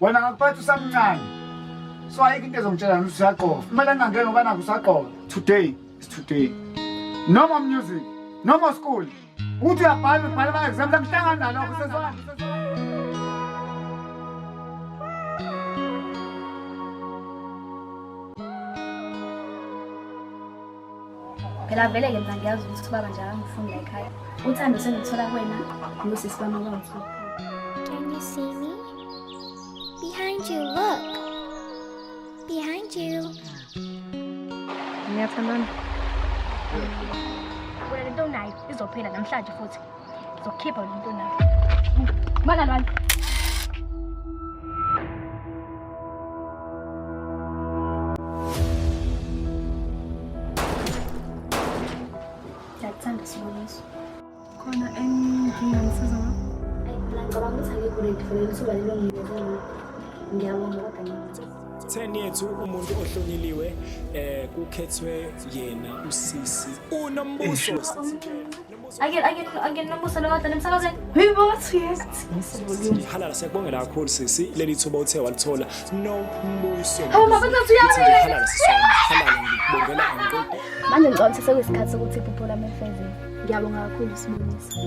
Wena ngakuphatha usamncane. So ayikho into ezongitshela ukuthi usaqoka. Kumele ngingangeni ngoba nakho usaqoka. Today is today. No more music. No more school. Uthi uyabhala ubhala ama exams akuhlangani nalokho sezwana. Phela vele-ke mina ngiyazi ukuthi ubaba nje akangifuni la ekhaya. Uthando sengiluthola kuwena nosisi bami abawuthi. Can you see me? Behind you, look. Behind you. Ngiyathandana. Wena lento onayo izophela namhlanje futhi. Ngizokhipha lento onayo. Mana lwana. Ngiyakuthanda Siboniso. Khona enginganisiza ngakho? Ayi, mina ngicabanga ukuthi angikho ready for leli thuba lelo nginikeze lona. Ngiyabonga kodwa ngiyabonga. 10 yethu umuntu ohloniliwe kukhethwe yena usisi uNombuso. Ake ake ake Nombuso lo kade emsakazweni. Halala, siyakubongela kakhulu sisi leli thuba uthe walithola Nombuso. Hawu, mama, ngathi uyawina. Halala sisi wami, halala, ngikubongela angiqedi. Manje ngicabanga ukuthi sekuyisikhathi sokuthi iphupho lami lifezeke. Ngiyabonga kakhulu Siboniso.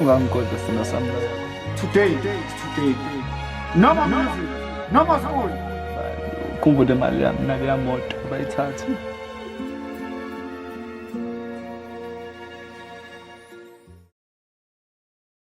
Ungangigodla sina sami. Today is today. No more music. No more school. Khumbule imali yami naleya moto bayithathe.